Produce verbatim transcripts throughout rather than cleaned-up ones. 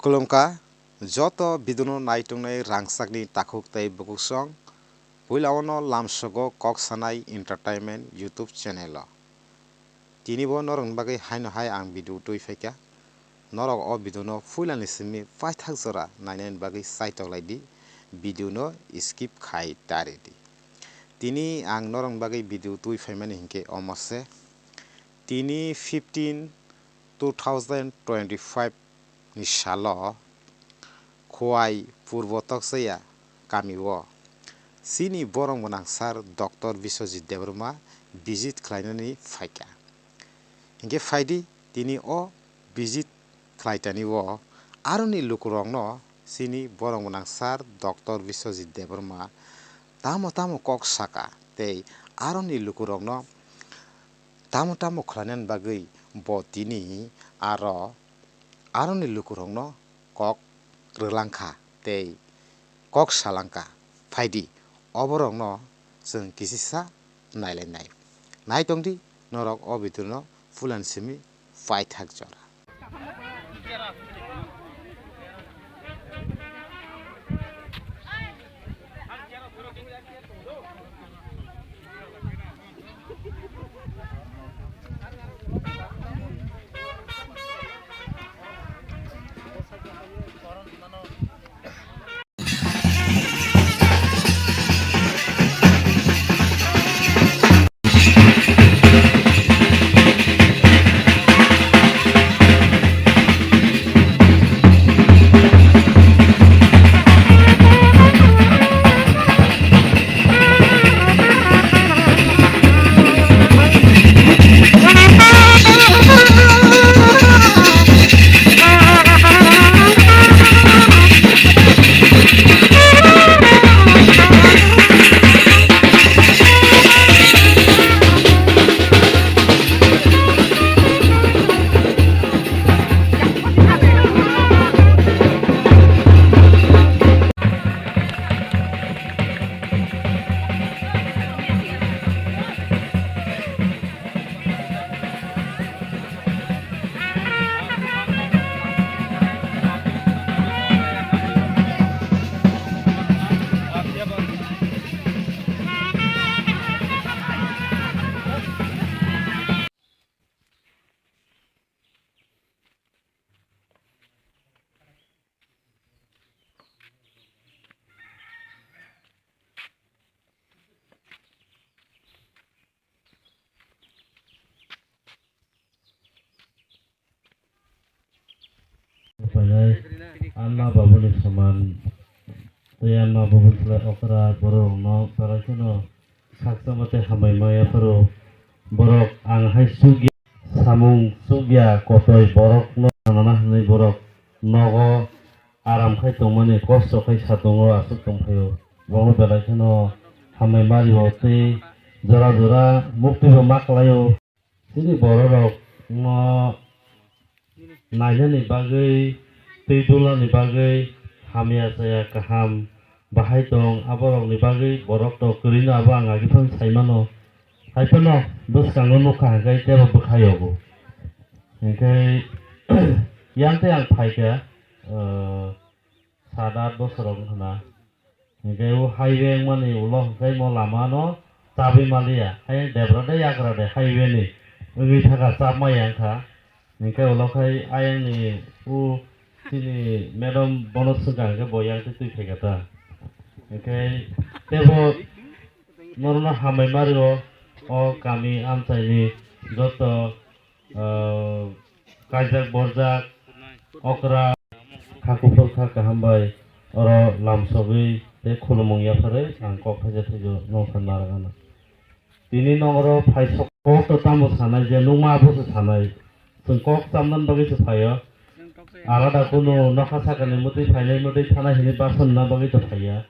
Khulumkha, joto video no naitongnai rangchakni takhuk tei bukuksong, puila ono lamsogo Kok Sanai Entertainment YouTube channel o. Tini bo norokni bagwi haino hai ang video twi phaikha. Norok o video no puilani simi paithak jora nainani bagwi chaitok lai di, video no skip khai ta rw di. Tini ang norokni bagwi video twi phaimani hinkhe omo se. Tini fifteen two thousand twenty-five ni salo Khowai Purbo Tokchaya kami o chini borok gwnang sir Doctor Biswajit Debbarma visit khlainani phaikha. Hinkhe phaidi tini o visit khlaitani o aroni lukurokno chini borok gwnang sir Doctor Biswajit Debbarma tamo tamo kok saka tei aroni lukurokno tamo tamo khlainani bagwi bo tini aro aroni lukurokno kok rwlangkha tei kok salangkha. Phaidi oborokno chwng kisisa nailainai. Naitongdi norok o video no puilani simi paithak jora. Painai, ama babuni soman tei ama babuni slai okra bororokno belai kheno sakchama tei hambai ma yapharo. Borok ang hai chukya, samung chukya kotoi borokno nanana hwnwi borok nogo aram khai tongmani, kosto khai satungo aswk tongphaio. Borokno belai kheno hambai ma rio tei jora jora mukti bo ma klaio. Chini bororokno nainani bagwi, twi dulani bagwi hamya chaya kaham bahai tong, aborokni bagwi borok to kwrwino abo ang agi phano sai mano. Hai phano bwskango nukha hwnkhe teibo bwkha yogo. Hinkhe yang tei ang phaikha, ah, sat aath bosor wng khna. Hinkhe o highway wngmani ulo hinkhe mo lama no chabwi maliya. Ayang debra de yagra de highway ni wngwi thaka chapmaya wngkha. Hinkhe ulo khai ayang ni o chini madam bono swngkha hinkhe bo yang twi twi phaikha ta. Hinkhe tebo norokno hambai ma rio o kami amchai ni joto ah, kaijak borjak okra kha kuphur kha kaham bai oro lamsogwi tei khulumung yapharwi ang kok thaisa thaijo nokha narwkna. Tini nok oro phai sok kok to tamo sanai je nukma aboso sanai. Chwng kok chamnani bagwi se phaio. Alada kunu nokha sakani mwtwi phainai mwtwi thana hinwi basonna bagwi to phaiya.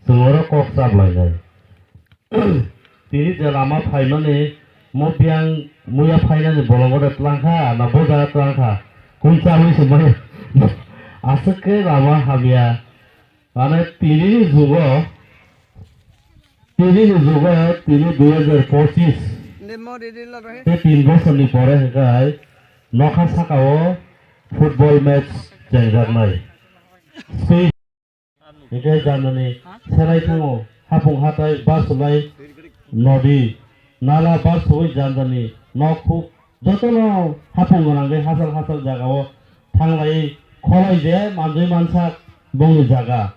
Chwng oro kok chaplainai. Tini je lama phaimani mo biyang muya phainani bolongo de twlangkha na bo jaga twlangkha, kung chawi se mano. Aswk khe lama hamya. Mane tini ni jugo, tini ni jugo, tini dui hajar pochis. Te tin bosor ni pore hinkhe nokha saka o football match chengjaknai. Space hingke janani selai thango, hapung hatai, basulai, nodi, nala, basui janjani, nok khuk, jotono hapung gwnangwi hachal hachal jagao thanglai kholai je manjui mansak bongni jaga.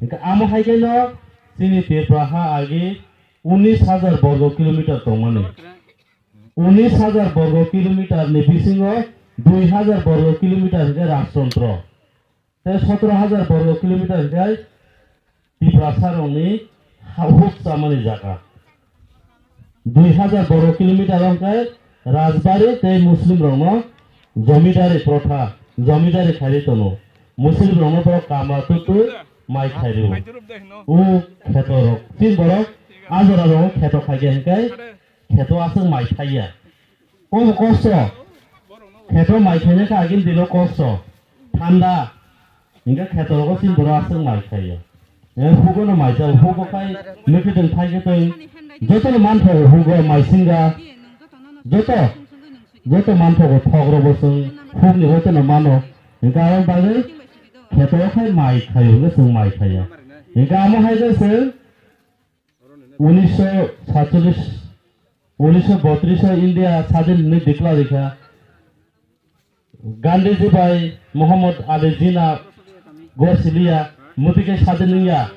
Hingke amo hai khe no chini Tripura ha agi unis hajar borgo kilometer tongmani. Unis hajar borgo kilometer ni bisingo dui hajar borgo kilometer hingke rajtontro. Tei sotoro hajar borgo kilometer hingke Tiprasa rokni ha-, huk chamani jaga. Dui hajar borgo kilometer hingke Rajbari tei Muslim rokno jomidari protha, jomidari khairi tono. Muslim rokno borok kama tutu mai khairi o. U kheto rok, tin borok ajora rok kheto khaikhe hingke kheto aswk mai thaiya. Obo kosto. Kheto mai khaina khe agini dino kosto. Thanda. Hingke kheto rogo chini borok aswk mai khaiya. E hugo no mai chao, hugo khai mikitwng thaikitwng. Joto no manthogo hugo mai singa. Joto. Joto manthogo thok rogo chwng huk ni joto no mano. Hingke aro bagwi kheto khai mai khaio, hingke chwng mai khaiya. Hingke amo hai khe chwng Unisho satcholish, unisho bottrish o India sadin hinwi declare rikha. Gandhiji bai Muhammad Ali Jinnah gor siliya, mwtwi khe sadin wngya.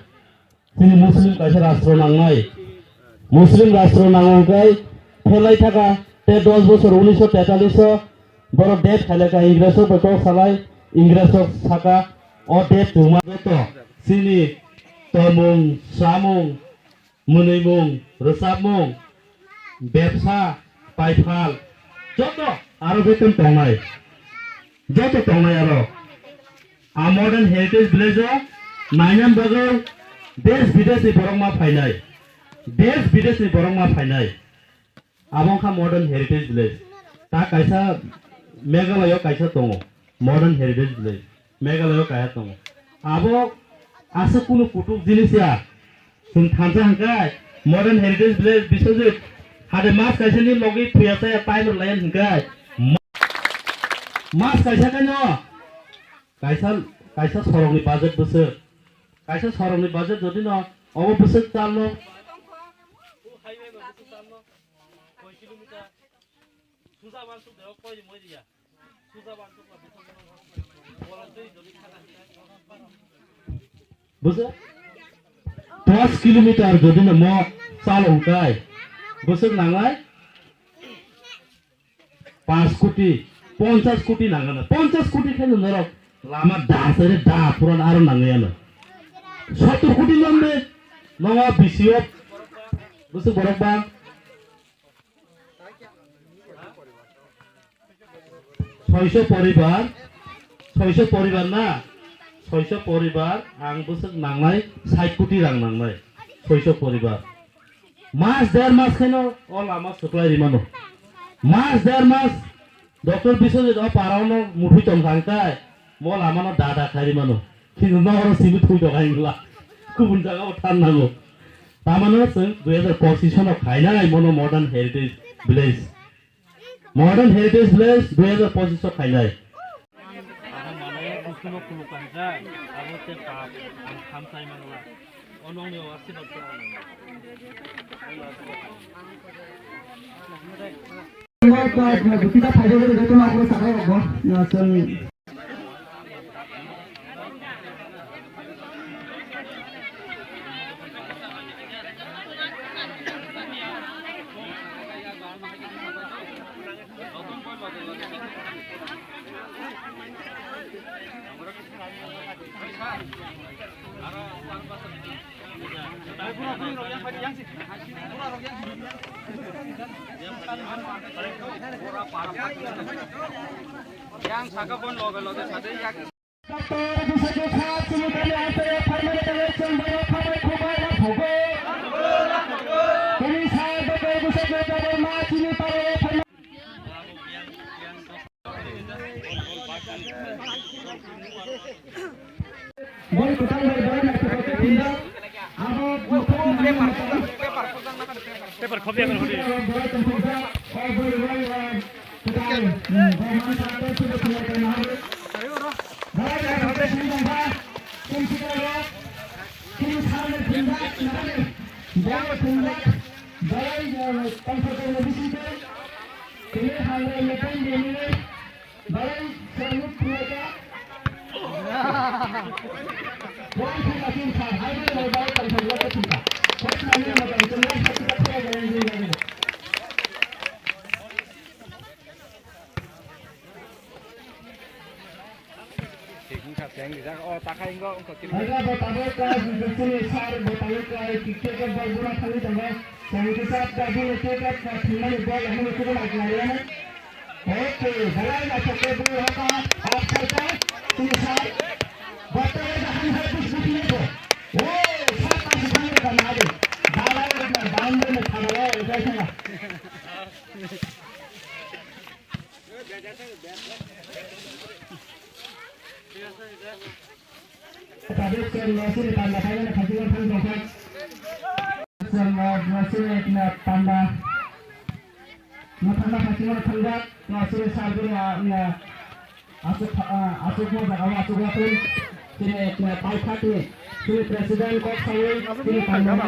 Chini Muslim kaisa rastro nangnai. Muslim rastro nango hwnkhe phelai thaka tei dos bosor unisho tetalish o borok date khailai kha, Ingresrok bai kok salai, Ingresrok saka o date chuma joto chini tongmung, samung, mwnwimung, rwchapmung, bebsa, paiphal, joto aro beton tongnai. Joto tongnai aro. A modern heritage village o nainani bagwi desh bidesh ni borok ma phainai. Desh bidesh ni borok ma phainai. Abo wngkha modern heritage village. Ta kaisa Meghalaya o kaisa tongo, modern heritage village. Meghalaya o kaisa tongo. Abo aswk kunu kutuk jinis ya. Chwng thansa hwnkhe modern heritage village Biswajit hade mas kaisa ni logi thuya chaya time rwlaiya hwnkhe ma-, mas kaisa khe no kaisa, kaisa sorokni budget bwswk. Kaisa sorokni budget jodi no obo bwswk chal no Bwswk? Dos kilometer jodi no mo chalo hwnkhe bwswk nangnai? Panch koti, ponchas koti nangano. Ponchas koti khe no norok lama da sere da puran aro nangwi ano. Sottor koti lambe nongo B C O bwswk borok ba Soiso poribar, soiso poribar na, soiso poribar ang bwswk nangnai sait koti rang nangnai, soiso poribar. Mas der mas kheno o lama swklai rimano. Mas der mas Doctor Biswajit o parao no muthui tong thang tai, mo lama no da da khai rimano. Kintu no oro simi thui tong hai wngla. Kubun jaga o than nango. Tamano chwng dui hajar pochisho no khainai mono modern heritage village. Modern Heritage Village dui hajar pochisho khainai. Abo mane Bishnu khuluk kanjak, abo se pap, ang khamsai mangla. O nongni o asirok se ang nangya. Kita phaidagwi jotono aphuru sakai rokbo, chwng Yang saka pon loge loge sade yak. Doctor Biswajit Sar chini bani asai pharmani bagwi chwng bono pharmai khumbai ma phugo. Chini sar Doctor Biswajit Sar ma chini pare pharmai. Boni kwtal bai boro naithotok khe phinjak. Abo paper khobya khe hodi. Boro tongthokjak, o bwrwi rok, kwtal, hmm, boro mani sakhe sudu thwngwi tongma hadi. Chini salni thumjak, nahani jai thumjak, jai, eh, tongthokni bisingtwi, chini salni meeting dini, jai salni thumjak. Wai thumjak chini sal, hai bai bai bai tongthokjak chini sal. Hot mani motom chini sal kita thumjak jai jai jai. Thik wngkha, teng rijak. O, takhai wngkha, wngkha, kiri. Aga bo tabuk ka, chini sar bo tabuk ka, kikke ke bol buna thangwi tongo. Tang kisa ta bini ke ka, ka thumnani bol, ani ke bol, ani ke bol. Okay, belai na chokke bo hoka, offside ka, chini sar. Botte ke dahan hai kuch kuch nahi ko. O, sar ka sithang ka na de. Dalai na, down de na, thabala, utai thanga. Tabuk chwng no chini panda phaimani phaisingno thang tongkha. Chwng no chini panda mwthangna phaisingno thangjak, no chini sarbini, ah, aswk, ah, aswkma jagao aswk wathwi chini, ah, paithakni chini president kok sawi chini panda no,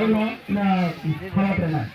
no, no, khorok rwnai.